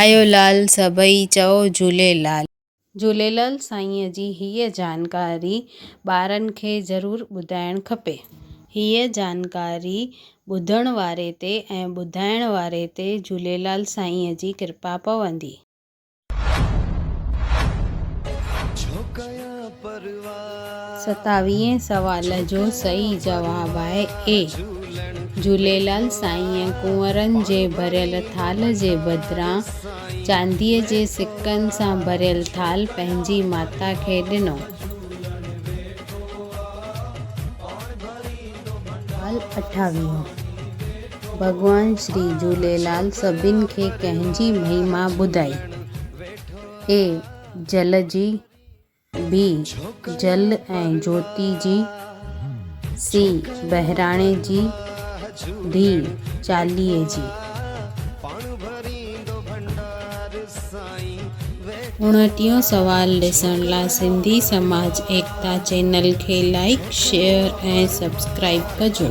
آيو لال سڀئي چئو جهوليلال. جهوليلال سائينء جي هيء جانڪاري ٻارن کي ضرور ٻڌائڻ کپي. هيء جانڪاري ٻڌڻ واري تي ۽ ٻڌائڻ واري تي جهوليلال سائينء جي ڪرپا پوندي. ستاويهين سوال جو صحيح جواب آهي اي. جهوليلال سائينء ڪنورن جي ڀريل ٿالهه جي بدران چانديء جي سڪن سان ڀريل ٿالهه پنهنجي ماتا کي ڏنو. سوال اٺاويهون، ڀڳوان شري جهوليلال سڀن کي ڪنهن جي مهما ٻڌائي؟ اي. جل جي، بي. جل ۽ جوتي جي، سي. بهراڻي جي، ڊي. چاليهي جي. اڻٽيهون سوال ڏسڻ لا سنڌي سماج ايڪتا چينل کي لائيڪ، شيئر ۽ سبسڪرائيب ڪجو.